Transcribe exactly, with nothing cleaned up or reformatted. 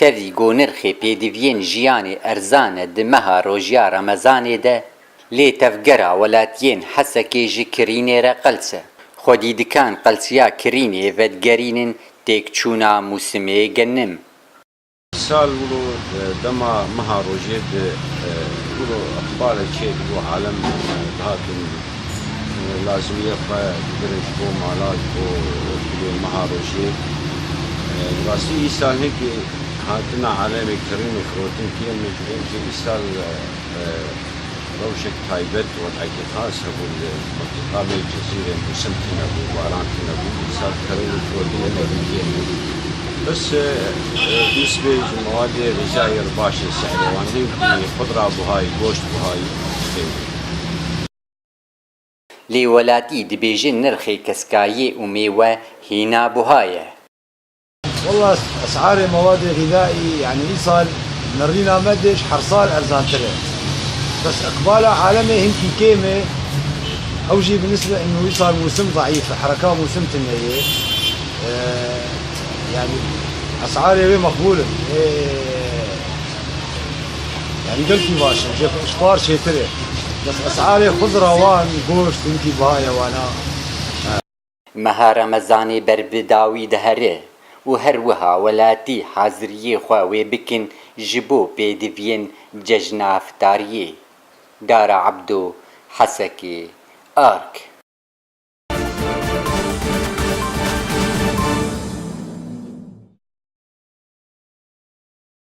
Tevî ku nirxê pêdiviyên jiyanê erzan e di meha rojiya Remezanê de, lê tevgera welatiyên Hesekê ji kirînê re qels e. Xwedî dikan qelsiya kirînê vedigerînin têkçûna mûsimê genim. Sal wilo, e, dema meha rojê di, e, wilo iqbalek çê dibû, alem, e, dihatin, e, lazimiye xwe digirin ji bo mala, ji bo dilê meha rojê. E, rastî îsal hinkî hatina alemê kirînê firotin kêm e, ji ber jî îsal, e, e, rewşek taybet, wedekî xas hebû li mintiqa me Cezîrê, mûsim tune bû, baran tune bû, îsal kirîn û firotin hinekî kêm e. Bes, e, e, nisbê ji mewadê xîzayê re baş e, sehrê wan hinkî xudra buhayî, goşt buhayî, tê. Lê welatî dibêjin nirxê keskayê û mêwe hîna buha ye. Wallah, esarê mewadê xîzaî, yani îsal nirîna me dê ji her sal erzantir e. Bes iqbala alemê hinkî kêm e. Ew jî bi nisbe inu îsal mûsim zeîf e, hereka mûsim tune ye. Ee, yani esarê wê meqbûl in. Ê, yani gelkî baş in, ji, ji par çêtir e. Bes esarê xudra wan, goşt, hinkî biha ye wana. Meha Remezanê ber bi dawî dihere û her wiha welatî haziriyê xwe wê bikin ji bo pêdiviyên cejna iftariyê. Dara Ebdo, Hesekê, Ark.